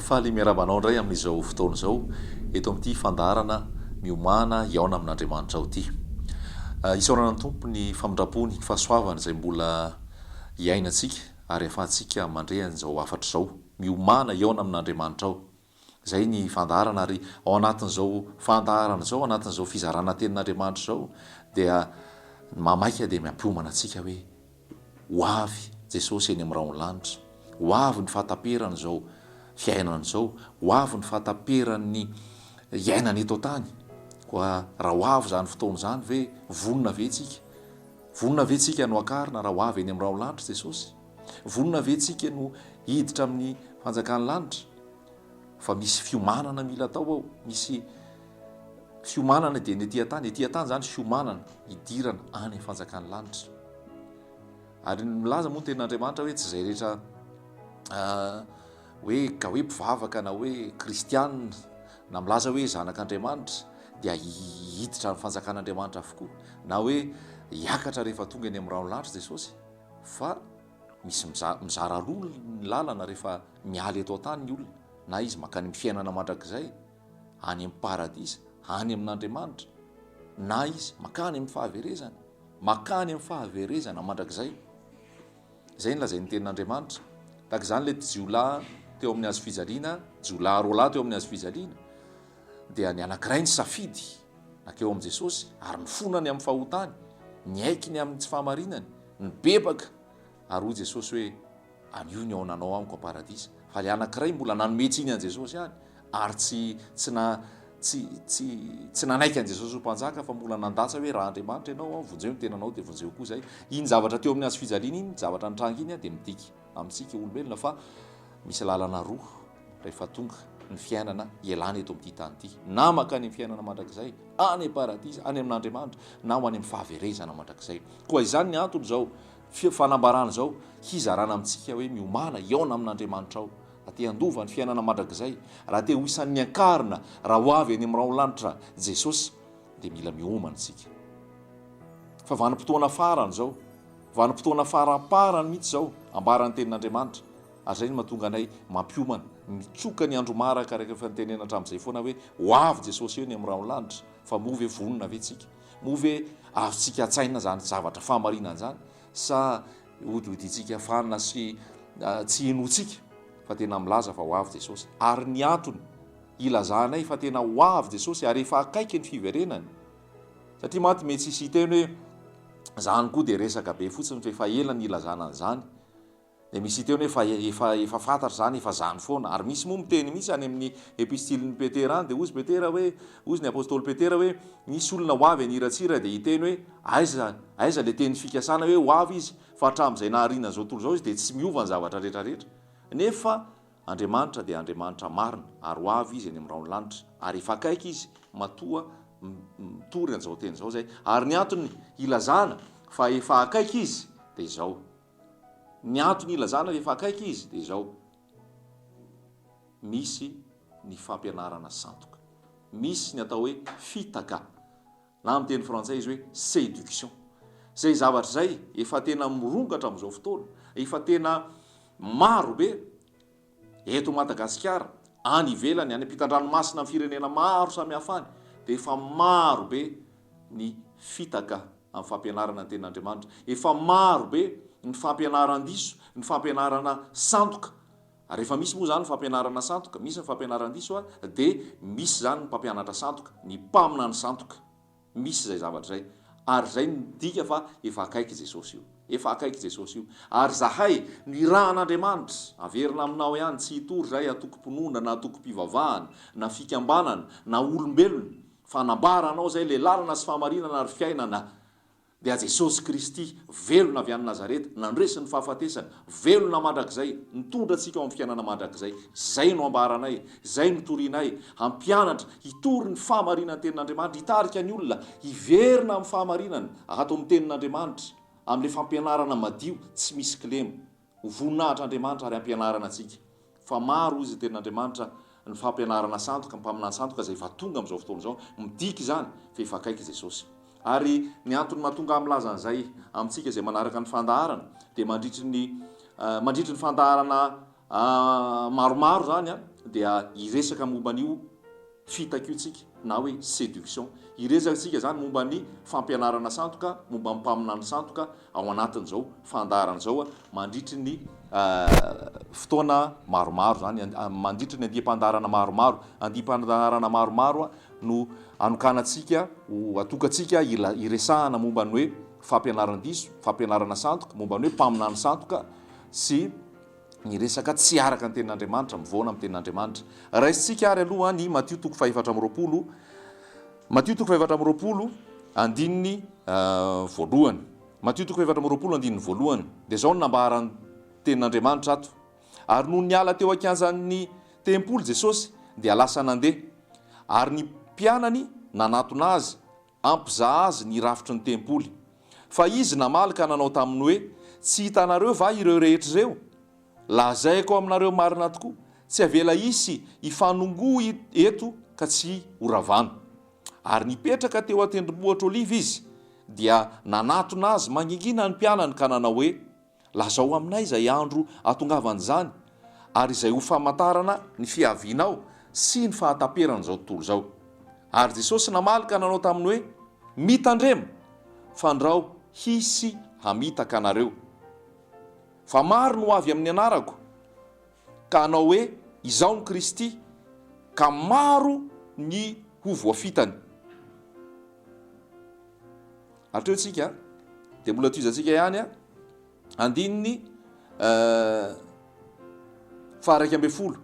Faly miarahaba anao indray amin'izao fotoana izao eto amin'ity fandaharana Miomàna hihaona amin'Andriamanitra ao ity. Isaorana ny Tompo ny famindram-pony, ny fahasoavany izay mbola iainantsika ary ahafahantsika mandre an'izao hafatra izao. Miomàna hihaona amin'Andriamanitra ao. Izay ny fandaharana ary ao anatin'izao fandaharana izao, ao anatin'izao fizarana tenin'Andriamanitra izao dia ny maha maika dia mampiomana antsika hoe ho avy Jesosy eny amin'ny rahon'ny lanitra, ho avy ny fahataperan'izao fiainana izao, ho avy ny fahataperan'ny iainana eto an-tany. Koa raha ho avy izany fotoana izany ve, vonona ve isika? Vonona ve isika no hakarina raha ho avy eny amin'ny rahon'ny lanitra Jesosy? Vonona ve isika no hiditra amin'ny fanjakan'ny lanitra? Fa misy fiomanana mila atao ao, misy fiomanana dia ny ety an-tany, ety an-tany izany fiomanana hidirana any amin'ny fanjakan'ny lanitra. Ary milaza moa ny tenin'Andriamanitra hoe tsy izay rehetra hoe ka hoe mpivavaka na hoe kristianina na milaza hoe zanak'Andriamanitra dia hiditra amin'ny fanjakan'Andriamanitra avokoa na hoe hiakatra rehefa tonga eny amin'ny rahon'ny lanitra Jesosy fa Misy mizara roa ny lalana rehefa miala eto an-tany ny olona, na izy mankany amin'ny fiainana mandrakizay, any amin'ny paradisa, any amin'Andriamanitra, na izy mankany amin'ny fahaverezana, mankany amin'ny fahaverezana mandrakizay. Izay no lazain'ny tenin'Andriamanitra. Tahaka izany ilay jiolahy teo amin'ny hazo fijaliana, jiolahy roalahy teo amin'ny hazo fijaliana, dia ny anankiray nisafidy nankeo amin'i Jesosy ary nifona ny amin'ny fahotany, niaiky ny amin'ny tsy fahamarinany, Nibebaka, ary hoy Jesosy hoe, Anio ny haonanao amiko am-paradisa. Fa ilay anankiray mbola nanome tsiny an'i Jesosy ihany, ary tsy, tsy na, tsy, tsy, tsy nanaiky an'i Jesosy ho mpanjaka, fa mbola nandatsa hoe, Raha Andriamanitra ianao, vonjeo ny tenanao, dia vonjeo koa izahay. Iny zavatra teo amin'ny hazo fijaliana iny, zavatra nitranga iny, dia midika amintsika olombelona fa misy lalana roa rehefa tonga ny fiainana hialana eto amin'ity tany ity, na mankany amin'ny fiainana mandrakizay, any am-paradisa, any amin'Andriamanitra, na ho any amin'ny fahaverezana mandrakizay. Koa izany ny antony izao fanambarana izao, hizarana amintsika hoe miomàna hihaona amin'Andriamanitrao, raha te handova ny fiainana mandrakizay, raha te ho isan'ny niankarina, raha ho avy any amin'ny rahon'ny lanitra Jesosy, dia mila miomana isika. Fa vanim-potoana farany izao, vanim-potoana faramparany mihitsy izao, ambaran'ny tenin'Andriamanitra. Ary izay no mahatonga anay mampiomana, mitsoka ny andro maraka araka efa nitenenana hatramin'izay foana hoe ho avy Jesosy eo ny amin'ny rahon'ny lanitra, fa moa ve vonona ve tsika? Moa ve azontsika an-tsaina izany zavatra fahamarinana izany sa hodihodintsika fanina sy tsy hinoantsika fa tena milaza fa ho avy Jesosy? Ary ny antony ilazanay fa tena ho avy Jesosy ary efa akaiky ny fiverenany, satria mantsy mety hisy hiteny hoe izany koa dia resaka be fotsiny fa efa ela nilazana an'izany. Dia misy hiteny hoe efa efa efa fantatra izany, efa zany foana. Ary misy moa miteny mihitsy any amin'ny epistilin'i Petera any, dia hozy Petera hoe, hozy ny apostoly Petera hoe, nisy olona ho avy haniratsira dia hiteny hoe, aiza, aiza ilay teny fikasana hoe ho avy izy, fa hatramin'izay nahariana an'izao tontolo izao izy dia tsy miova ny zavatra rehetra rehetra. Nefa Andriamanitra dia Andriamanitra marina, ary ho avy Izy eny amin'ny rahon'ny lanitra, ary efa akaiky Izy matoa mitory an'izao teny izao izay. Ary ny antony hilazana fa efa akaiky Izy dia izao. Ny antony ilazana fa efa akaiky izy dia izao, misy ny fampianarana sandoka, misy ny atao hoe fitaka, na amin'ny teny frantsay izy hoe séduction. Izay zavatra izay efa tena mirongatra amin'izao fotoana, efa tena maro be eto Madagasikara, any ivelany, any ampitan-dranomasina amin'ny firenena maro samihafa any dia efa maro be ny fitaka amin'ny fampianarana ny Tenin'Andriamanitra. Efa maro be ny fampianaran-diso, ny fampianarana sandoka. Ary rehefa misy moa izany ny fampianarana sandoka, misy ny fampianaran-diso, dia misy izany ny mpampianatra sandoka, ny mpaminany sandoka. Misy izay zavatra izay. Ary izay no midika fa efa akaiky Jesosy io. Efa akaiky Jesosy io. Ary izahay, no irahan'Andriamanitra, averina aminao ihany, tsy hitory izahay antokom-pinoana na antokom-pivavahana, na fikambanana, na olombelona, Fa hanambara anao izay ilay lalana sy fahamarinana ary fiainana, dia Jesosy Kristy, velona avy any Nazareta, nandresy ny fahafatesana, velona mandrakizay, nitondra antsika ao amin'ny fiainana mandrakizay. Izay no ambaranay, izay no torianay, hampianatra, hitory ny fahamarinan'ny Tenin'Andriamanitra, hitarika ny olona hiverina amin'ny fahamarinana, ato amin'ny Tenin'Andriamanitra, amin'ilay fampianarana madio, tsy misy kilema. Ho voninahitr'Andriamanitra ary hampianarana antsika. Fa maro, hoy izy, ny Tenin'Andriamanitra, ny fampianarana sandoka, ny mpaminany sandoka izay efa tonga amin'izao fotoana izao. Midika izany fa efa akaiky Jesosy. Ary ny antony mahatonga ahy milaza an'izay amintsika izay manaraka ny fandaharana, dia mandritry ny, mandritry ny fandaharana maromaro izany, dia. dia hiresaka momba an'io fitaka io tsika na hoe séduction. Hiresaka tsika izany momba ny fampianarana sandoka, momba ny mpaminany sandoka ao anatin'izao fandaharana izao mandritry ny fotoana maromaro izany, mandritry ny andiam-pandaharana maromaro. Andiam-pandaharana maromaro no anokanantsika, ho atokantsika hiresahana momba ny hoe fampianaran-diso, fampianarana sandoka, momba ny hoe mpaminany sandoka sy ny resaka tsy araka ny tenin'Andriamanitra, mivaona amin'ny tenin'Andriamanitra. Raisintsika ary aloha ny Matio toko faha-24, Matio toko faha-24 andininy voalohany. Matio toko faha-24 andininy voalohany. Dia izao no nambaran'ny tenin'Andriamanitra ato. Ary nony niala teo an-kianjan'ny tempoly Jesosy dia lasa nandeha, ary ny mpianany nanatona azy hampizaha azy ny rafitry ny tempoly. Fa izy namaly ka nanao taminy hoe, Tsy hitanareo va ireo rehetra ireo? Lazaiko aminareo marina tokoa, tsy avela hisy hifanongoa eto ka tsy horavana. Ary nipetraka teo an-tendrombohitra Oliva izy, dia nanatona azy mangingina ny mpianany ka nanao hoe, Lazao aminay izay andro hahatongavan'izany, ary izay ho famantarana ny fiavianao sy ny fahataperan'izao tontolo izao. Ary Jesosy namaly ka nanao taminy hoe, Mitandrema, fandrao hisy hamitaka anareo. Fa maro no ho avy amin'ny anarako, ka hanao hoe, Izaho no Kristy, ka maro ny ho voafitany. Hatreo tsika dia mbola tohizantsika ihany andininy faha-11.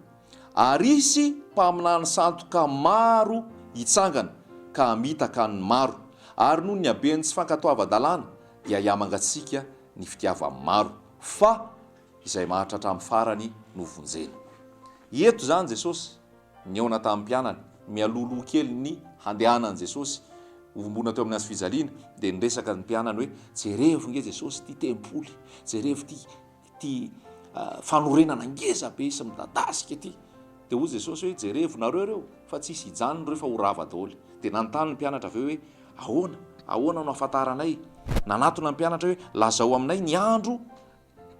Ary hisy mpaminany sandoka maro hitsangana ka hamitaka ny maro. Ary noho ny haben'ny tsy fankatoavan-dalàna dia hihamangatsiaka ny fitiavan'ny maro. Fa izay maharitra hatramin'ny farany no vonjena. Eto izany Jesosy Nihaona tamin'ny mpianany, mialohaloha kely ny handehanan'i Jesosy hovombona teo amin'ny hazo fijaliana, dia niresaka ny mpianany hoe, Jerevo nge Jesosy ity tempoly, jerevo ity ity fanorenana ngeza be sy midadasika ity. Dia hoy Jesosy hoe, Jerevo nareo ireo fa tsy hisy hijanona ireo fa ho rava daholo. Dia nanontany ny mpianatra avy eo hoe, Ahoana? Ahoana no ahafantaranay? Nanatona ny mpianatra hoe, Lazao aminay ny andro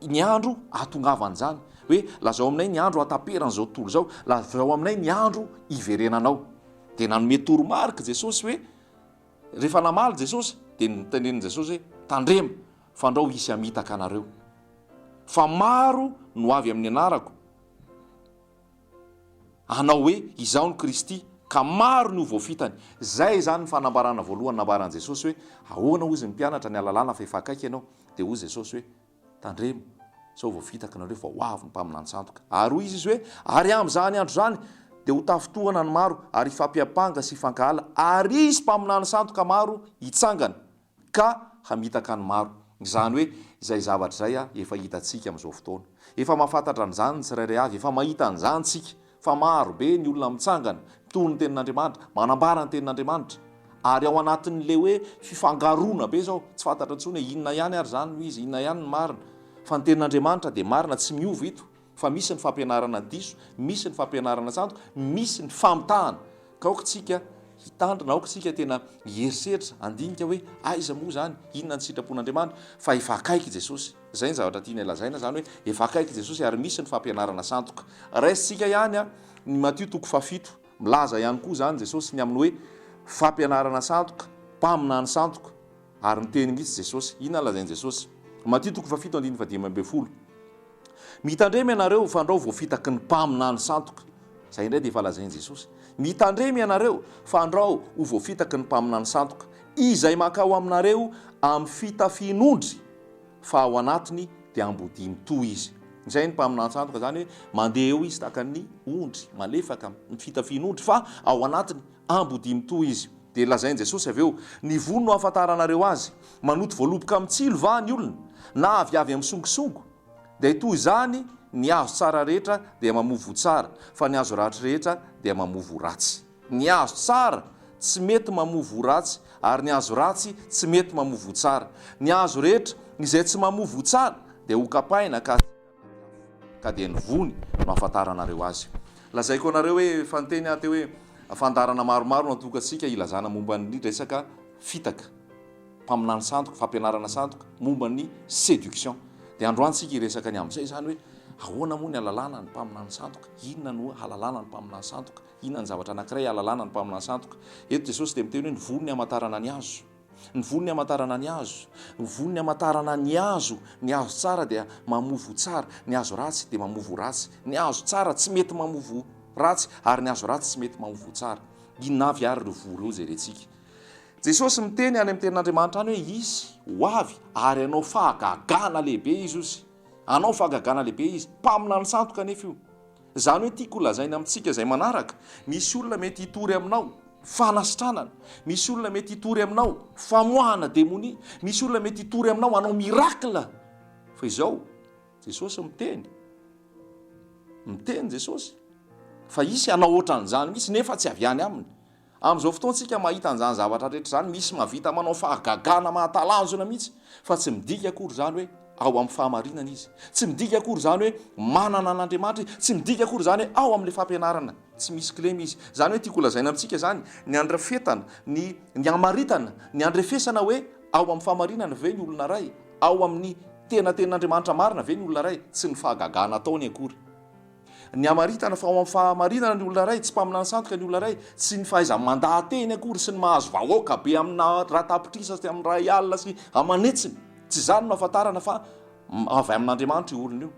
ny andro hahatongavan'izany, hoe lazao aminay ny andro hahataperan'izao tontolo izao, lazao aminay ny andro hiverenanao. Dia nanome toromarika Jesosy hoe, rehefa namaly Jesosy, dia notenenin'i Jesosy hoe, tandremo, fandrao hisy hamitaka anareo. Fa maro no avy amin'ny anarako, hanao hoe, Izaho no Kristy, ka maro ny ho voafitany. Izay izany ny fanambarana voalohany nambaran'i Jesosy hoe, ahoana hozy ny mpianatra ny halalana fa efa akaiky ianao. Dia hoy Jesosy hoe, Tandremo, sao voafitaka nareo fa ho avy ny mpaminany sandoka. Ary hoy Izy hoe, Ary amin'izany andro izany dia ho tafintohana ny maro, ary hifampiampanga sy hifankahala, ary hisy mpaminany sandoka maro hitsangana, ka hamitaka ny maro. Izany hoe, izay zavatra izay efa hitantsika amin'izao fotoana. Efa mahafantatra an'izany ny tsirairay avy, efa mahita an'izany isika. Fa maro be ny olona mitsangana, mitory ny tenin'Andriamanitra, manambara ny tenin'Andriamanitra. Ary ao anatin'ilay hoe fifangaroana be izao, tsy fantatra intsony hoe inona ihany ary izany no izy, inona ihany no marina. Fa ny tenin'Andriamanitra dia marina, tsy miova ito. Fa misy ny fampianarana diso, misy ny fampianarana sandoka, misy ny famitahana. Ka aoka isika hitandrina, aoka isika tena hieritreritra, handinika hoe aiza moa izany, inona ny sitrapon'Andriamanitra, fa efa akaiky Jesosy. Izay ny zavatra tianay lazaina izany hoe efa akaiky Jesosy ary misy ny fampianarana sandoka. Raisintsika ihany ny Matio toko fahafito, milaza ihany koa izany Jesosy ny amin'ny hoe fampianarana sandoka, mpaminany sandoka, ary niteny mihitsy Jesosy. Inona no lazain'i Jesosy? Matio toko fahafito andininy fahadimy ambin'ny folo. Mitandrema ianareo fandrao voafitaky ny mpaminany sandoka. Izay indray dia efa lazain'i Jesosy. Mitandrema ianareo fandrao ho voafitaky ny mpaminany sandoka. Izay mankao aminareo amin'ny fitafian'ondry fa ao anatiny dia ambodia mitohy izy. Izay ny mpaminany sandoka izany hoe mandeha eo izy tahaka ny ondry malefaka, ny fitafian'ondry fa ao anatiny ambodia mitohy izy. Dia lazain'i Jesosy avy eo, Ny voany no ahafantaranareo azy. Manoto voaloboka amin'ny tsilo va ny olona, na aviavy amin'ny songosongo? Dia toy izany ny hazo tsara rehetra dia mamoa voa tsara, fa ny hazo ratsy rehetra dia mamoa voa ratsy. Ny hazo tsara tsy mety mamoa voa ratsy, ary ny hazo ratsy tsy mety mamoa voa tsara. Ny hazo rehetra izay tsy mamoa voa tsara dia hokapaina ka ka dia ny voany no ahafantaranareo azy. Lazaiko anareo hoe efa niteny aho teo hoe fandaharana maromaro no atokantsika hilazana momba ny resaka fitaka, mpaminany sandoka, fampianarana sandoka momba ny séduction. Dia androany tsika hiresaka ny amin'izay izany hoe Ahoana moa ny alalana ny mpaminany sandoka? Inona no halalana ny mpaminany sandoka? Inona ny zavatra anankiray alalana ny mpaminany sandoka? Eto Jesosy dia miteny hoe ny voa ny hamantarana ny hazo. Ny voa ny hamantarana ny hazo. Ny voa ny hamantarana ny hazo. Ny hazo tsara dia mamoa voa tsara. Ny hazo ratsy dia mamoa voa ratsy. Ny hazo tsara tsy mety mamoa voa ratsy ary ny hazo ratsy tsy mety mamoa voa tsara. Inona avy ary ireo voa ireo jerentsika? Jesosy miteny any amin'ny tenin'Andriamanitra any hoe hisy ho avy ary hanao fahagagana lehibe izy ozy. Hanao fahagagana lehibe izy. Mpaminany sandoka anefa io. Izany hoe tiako holazaina amintsika izay manaraka, misy olona mety hitory aminao fanasitranana, misy olona mety hitory aminao famoahana demonia, misy olona mety hitory aminao hanao miracle. Fa izao, Jesosy miteny, miteny Jesosy fa hisy hanao ohatran'izany mihitsy nefa tsy avy any aminy. Amin'izao fotoana isika mahita an'izany zavatra rehetra izany, misy mahavita manao fahagagana mahatalanjona mihitsy, fa tsy midika akory izany hoe ao amin'ny fahamarinana izy. Tsy midika akory izany hoe manana an'Andriamanitra izy. Tsy midika akory izany hoe ao amin'ilay fampianarana tsy misy kilema izy. Izany hoe tiako holazaina amintsika izany, ny andrafetana, ny ny hamaritana, ny andrefesana hoe ao amin'ny fahamarinana ve ny olona iray, ao amin'ny tena tenin'Andriamanitra marina ve ny olona iray, tsy ny fahagagana ataony akory. Ny hamaritana fa ao amin'ny fahamarinana ny olona iray, tsy mpaminany sandoka ny olona iray, tsy ny fahaizany mandaha-teny akory sy ny mahazo vahoaka be amina raha tapitrisa sy amin'ny iray alina sy aman'hetsiny. Tsy izany no ahafantarana fa avy amin'Andriamanitra io olona io.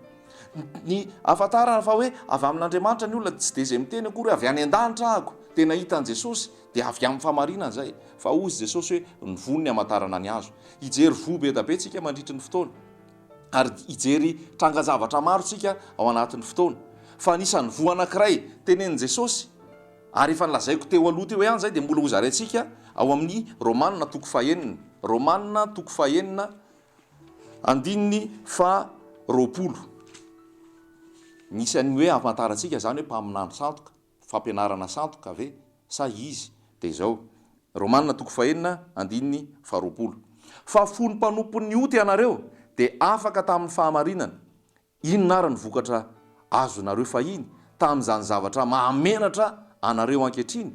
Ny ahafantarana fa hoe avy amin'Andriamanitra ny olona, tsy dia izay miteny akory hoe avy any an-danitra ahako, dia nahita an'i Jesosy, dia avy amin'ny fahamarinana izay. Fa hozy Jesosy hoe ny voa ny hamantarana ny hazo. Hijery voa be dia be tsika mandritry ny fotoana. Ary hijery trangan-javatra maro isika ao anatin'ny fotoana. Fa anisan'ny voa anankiray tenenin'i Jesosy, ary efa nolazaiko teo aloha teo ihany izay, dia mbola hozaraintsika ao amin'ny Romana toko fahenina. Romana toko fahenina, andininy faharoapolo. Misy an'ny hoe ahafantarantsika izany hoe mpaminany sandoka. Fampianarana sandoka ve sa izy dia izao? Romana toko fahenina andininy faharoapolo. Fa fony mpanompon'ny ota ianareo dia afaka tamin'ny fahamarinana, inona ary ny vokatra azonareo fahiny tamin'izany zavatra mahamenatra anareo ankehitriny?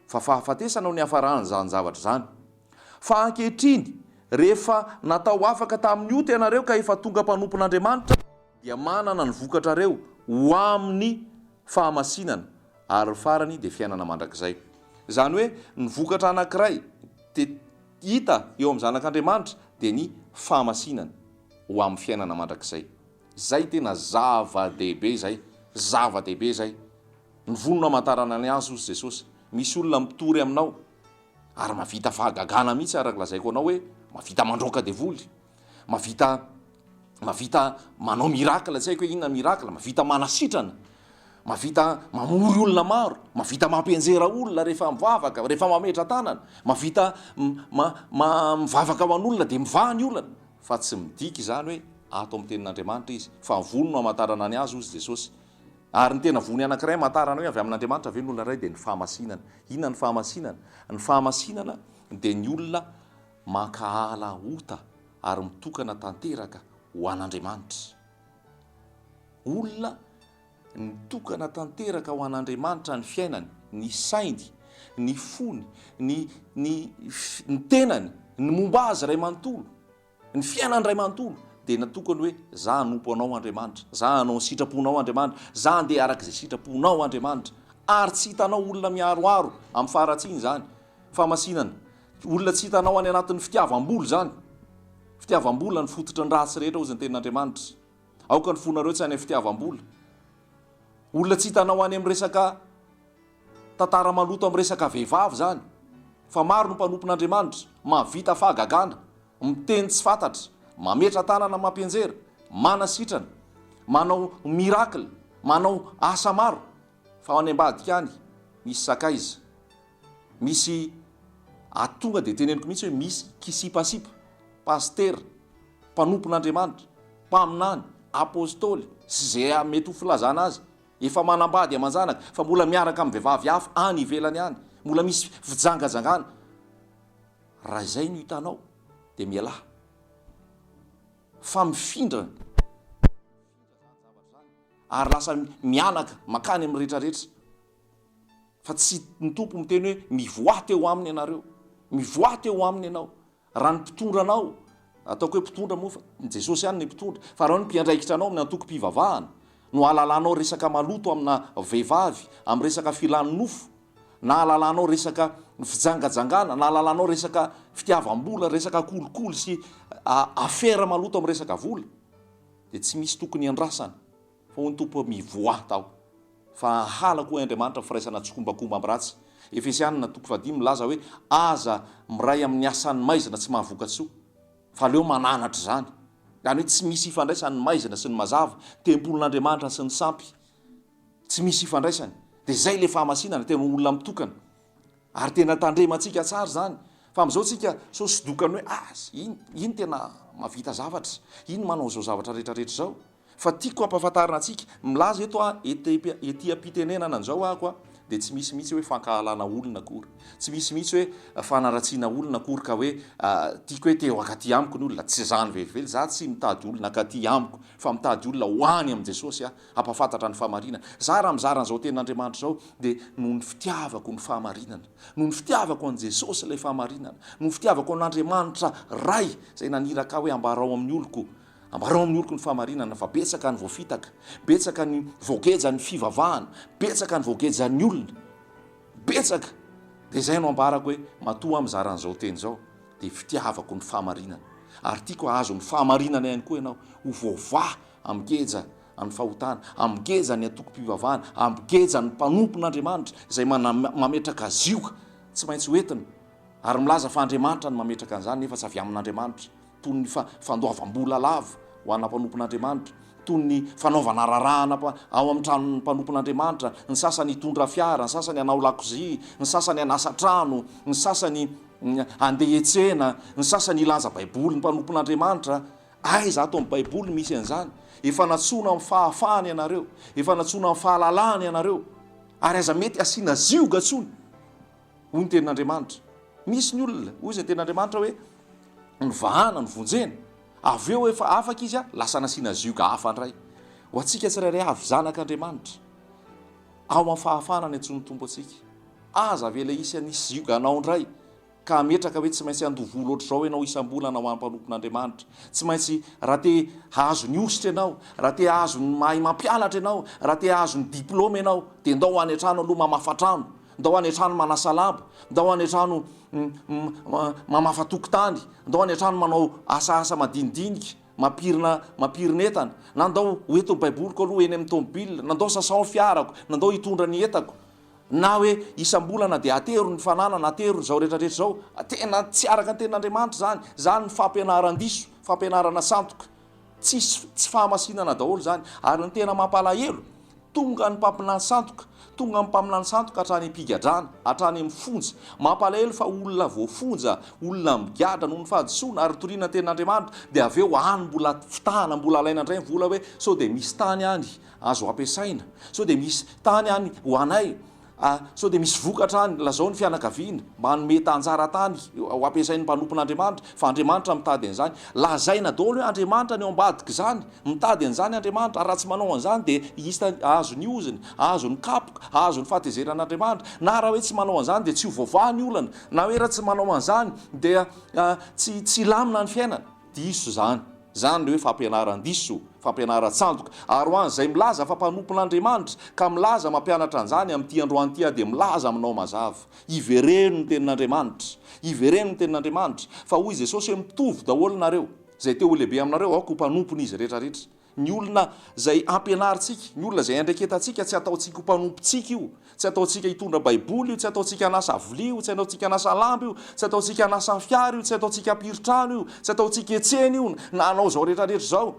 Fa fahafatesana no niafaran'izany zavatra izany. Fa ankehitriny, rehefa natao afaka tamin'ny ota ianareo ka efa tonga mpanompon'Andriamanitra, dia manana ny vokatrareo ho amin'ny fahamasinana ary ny farany dia fiainana mandrakizay. Izany hoe ny vokatra anankiray dia hita eo amin'ny zanak'Andriamanitra dia ny fahamasinana ho amin'ny fiainana mandrakizay. Izay tena zava-dehibe izay, zava-dehibe izay. Ny vono no hamantarana ny azy hozy Jesosy. Misy olona mitory aminao ary mahavita fahagagana mihitsy araka lazaiko anao hoe mahavita mandroaka devoly. Mavita mavita manao miracle, tsy haiko hoe inona miracle, mavita manasitrana, mavita mamory olona maro, mavita mampianjera olona rehefa mivavaka, rehefa mametra tanana, mavita ma, ma, mivavaka ho an'olona dia mivaha ny olana. Fa tsy midika izany hoe ato amin'ny tenin'Andriamanitra izy, fa ny vono no hamantarana ny azy hozy Jesosy. Ary ny tena vono anankiray hamantarana hoe avy amin'Andriamanitra ve ny olona iray dia ny fahamasinana. Inona ny fahamasinana? Ny fahamasinana dia ny olona mankahala ota ary mitokana tanteraka ho an'Andriamanitra. Olona nitokana tanteraka ho an'Andriamanitra ny fiainany, ny sainy, ny fony, ny ny ny tenany, ny momba azy iray manontolo, ny fiainany iray manontolo dia natokany hoe za hanompo anao Andriamanitra, za hanao ny sitraponao Andriamanitra, za handeha araka izay sitraponao Andriamanitra. Ary tsy hitanao olona miharoharo amin'ny faharatsiana izany. Fahamasinana. Olona tsy hitanao any anatin'ny fitiavam-bola izany. Fitiavam-bola ny fototry ny ratsy rehetra hozy ny tenin'Andriamanitra. Aoka ny fonareo tsy any amin'ny fitiavam-bola. Olona tsy hitanao any amin'ny resaka tantara maloto amin'ny resaka vehivavy izany. Fa maro ny mpanompon'Andriamanitra mahavita fahagagana, miteny tsy fantatra, mametra tanana mampianjera, manasitrana, manao miracle, manao asa maro. Fa any ambadika any misy sakaiza. Misy ato tonga dia teneniko mihitsy hoe misy kisipasipa, pasitera, mpanompon'Andriamanitra, mpaminany, apostoly sy izay mety ho filazana azy, efa manambady aman-janaka fa mbola miaraka amin'ny vehivavy hafa any ivelany any, mbola misy fijangajangana. Raha izay no hitanao dia mialà fa mifindra ary lasa mianaka mankany amin'ny rehetrarehetra. Fa tsy ny Tompo miteny hoe mivoaha teo aminy ianareo. Mivoaha teo aminy ianao. Raha ny mpitondra anao, ataoko hoe mpitondra moa fa Jesosy ihany ny mpitondra, fa raha ny mpiandraikitra anao amin'ny antokom-pivavahana, no ahalalanao resaka maloto amina vehivavy, amin'ny resaka filan'ny nofo, na ahalalanao resaka fijangajangana, na ahalalanao resaka fitiavam-bola, resaka kolikoly sy afera maloto amin'ny resaka vola, dia tsy misy tokony hiandrasana fa hoy ny Tompo hoe mivoaha tao fa hahalako hoy Andriamanitra ny firaisana tsikombakomba amin'ny ratsy. Efesianina toko fahadimy milaza hoe aza miray amin'ny asan'ny maizina tsy mahavoka-tsoa fa aleo mananatra izany. Izany hoe tsy misy ifandraisany ny maizina sy ny mazava, tempolin'Andriamanitra sy ny sampy. Tsy misy ifandraisany. Dia izay ilay fahamasinana, tena olona mitokana. Ary tena tandremantsika tsara izany. Fa amin'izao tsika sao sodokany hoe ah, iny, iny tena mahavita zavatra, iny manao izao zavatra rehetra rehetra izao. Fa tiako hampahafantarina antsika, milaza eto aho, ety am-pitenenana an'izao ahako a, dia tsy misy mihitsy hoe fankahalana olona akory. Tsy misy mihitsy hoe fanaratsiana olona akory ka hoe tiako hoe te ho akaty amiko ny olona. Tsy izany velively, za tsy mitady olona akaty amiko, fa mitady olona ho any amin'i Jesosy aho. Hampahafantatra ny fahamarinana. Za raha mizara an'izao tenin'Andriamanitra izao dia noho ny fitiavako ny fahamarinana, noho ny fitiavako an'i Jesosy ilay fahamarinana, noho ny fitiavako an'Andriamanitra Ray izay naniraka ahy hoe ambarao amin'ny oloko, ambarao amin'ny oloko ny fahamarinana fa betsaka ny voafitaka, betsaka ny voagejan'ny fivavahana, betsaka ny voagejan'ny olona, betsaka. Dia izay no ambarako hoe matoa aho mizara an'izao teny izao dia fitiavako ny fahamarinana. Ary tiako hahazo ny fahamarinana ihany koa ianao, ho voavaha Amgeja ny fahotana, amgeja ny antokom-pivavahana, amgeja ny mpanompon'Andriamanitra izay mametraka zioga tsy maintsy ho entina ary milaza fa Andriamanitra no mametraka an'izany nefa tsy avy amin'Andriamanitra, toy ny fandoavam-bola lava ho ana mpanompon'Andriamanitra, toy ny fanaovana rarahana ao amin'ny tranon'ny mpanompon'Andriamanitra, ny sasany hitondra fiara, ny sasany hanao lakozia, ny sasany hanasa trano, ny sasany handeha hiantsena, ny sasany hilanja Baiboly ny mpanompon'Andriamanitra. Aiza ato amin'ny Baiboly no misy an'izany? Efa nantsoina amin'ny fahafahana ianareo. Efa nantsoina amin'ny fahalalahana ianareo. Ary aza mety asiana zioga intsony, hoy ny Tenin'Andriamanitra. Misy ny olona, hoy izay Tenin'Andriamanitra hoe, nivahana, novonjena. Avy eo efa afaka izy, lasa nasiana zioga hafa indray. Ho antsika tsirairay avy zanak'Andriamanitra, ao amin'ny fahafahana ny antsoin'ny Tompo antsika. Aza avela hisy hanisy zioga anao indray. Ka hametraka hoe tsy maintsy handoa vola ohatr'izao ianao isam-bolana ho an'ny mpanompon'Andriamanitra. Tsy maintsy, raha te hahazo ny hosotra ianao, raha te hahazo ny mahay mampianatra ianao, raha te hahazo ny diplaoma ianao, dia ndao any an-trano aloha mamafa trano, ndao any an-trano manasa lamba, ndao any an-trano mamafa tokotany, ndao any an-trano manao asaasa madinidinika, mampirina mampirina entana, na ndao ho ento ny baiboliko aloha eny amin'ny tomobile, na ndao sasao ny fiarako, na ndao hitondra ny entako. Na hoe isam-bolana dia atero ny fananana, atero izao rehetra rehetra izao. Tena tsy araka ny tenin'Andriamanitra izany. Izany ny fampianaran-diso, fampianarana sandoka. Tsisy tsy fahamasinana daholo izany. Ary ny tena mampalahelo, tonga ny mpaminany sandoka, tonga ny mpaminany sandoka hatrany am-pigadrana, hatrany amin'ny fonja. Mampalahelo fa olona voafonja, olona migadra noho ny fahadisoana ary toriana ny tenin'Andriamanitra, dia avy eo any mbola fitahana, mbola alaina indray ny vola hoe sao dia misy tany any. Azo ampiasaina. Sao dia misy tany any ho anay? A Sao dia misy vokatra any? Lazao ny fianakaviana mba hanome anjara tany ho ampiasain'ny mpanompon'Andriamanitra, fa Andriamanitra mitady an'izany. Lazaina daholo hoe Andriamanitra ny ao ambadik'izany. Mitady an'izany Andriamanitra, ary raha tsy manao an'izany dia hisy hahazo ny ozona, hahazo ny kapoka, hahazo ny fahatezeran'Andriamanitra. Na raha hoe tsy manao an'izany dia tsy ho voavaha ny olana, na hoe raha tsy manao an'izany dia tsy tsy hilamina ny fiainana. Diso izany. Izany ilay hoe fampianaran-diso, fampianaran-tsandoka. Ary ho an'izay milaza fa mpanompon'Andriamanitra, ka milaza mampianatra an'izany amin'ity androany ity aho dia milaza aminao mazava, ivereno ny tenin'Andriamanitra, ivereno ny tenin'Andriamanitra, fa hoy Jesosy hoe mitovy daholo nareo, izay te ho lehibe aminareo aoka ho mpanompon'izy rehetra rehetra. Ny olona izay ampianarintsika, ny olona izay andraiketantsika, tsy ataontsika ho mpanompontsika io, tsy ataontsika hitondra Baiboly io, tsy ataontsika hanasa vilia io, tsy ataontsika hanasa lamba io, tsy ataontsika hanasa fiara io, tsy ataontsika hampiry trano io, tsy ataontsika hiantsena io, na hanao izao rehetra rehetra izao.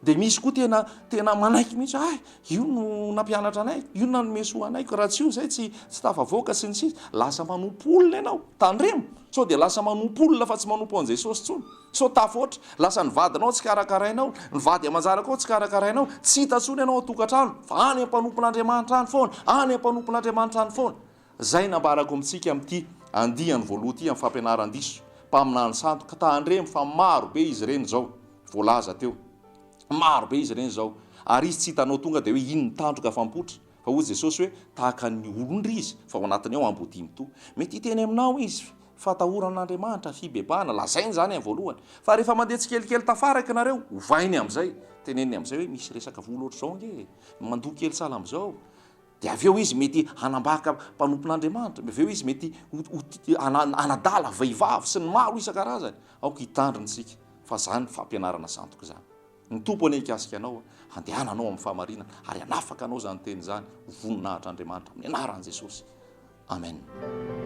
Dia misy koa tena tena manaiky mihitsy hoe hay, io no nampianatra anay, io no nanome soa anay, ka raha tsy io izay tsy tsy tafavoaka sy ny sisa. Lasa manompo olona ianao, tandremo sao dia lasa manompo olona fa tsy manompo an'i Jesosy intsony. Sao tafahoatra, lasa ny vadinao tsy karakarainao, ny vady aman-janakao tsy karakarainao, tsy hita intsony ianao ao an-tokantrano, fa any am-panompon'Andriamanitra any foana, any am-panompon'Andriamanitra any foana. Izay nambarako amintsika amin'ity andiany voaloha ity amin'ny fampianaran-diso, mpaminany sandoka, tandremo fa maro be izy ireny izao, voalaza teo. Maro be izy ireny izao. Ary izy tsy hitanao tonga dia hoe iny ny tandroka fa mipoitra. Fa hoy Jesosy hoe, tahaka ny olondry izy, fa ao anatiny ao ambodia mitoha. Mety hiteny aminao izy. Fahatahorana an'Andriamanitra, fibebahana, lazainy izany amin'ny voalohany. Fa rehefa mandeha tsikelikely tafaraka nareo, ovainy amin'izay, teneniny amin'izay hoe misy resaka vola ohatr'izao ange e, mandoa kely sahala amin'izao. Dia avy eo izy mety hanambaka mpanompon'Andriamanitra, avy eo izy mety hanadala vehivavy sy ny maro isan-karazany. Aoka hitandrina isika fa izany fampianarana sandoka izany. Ny Tompo anie hikasika anao, handehananao amin'ny fahamarinana ary hanafaka anao izany teny izany ho voninahitr'Andriamanitra amin'ny anaran'i Jesosy. Amen.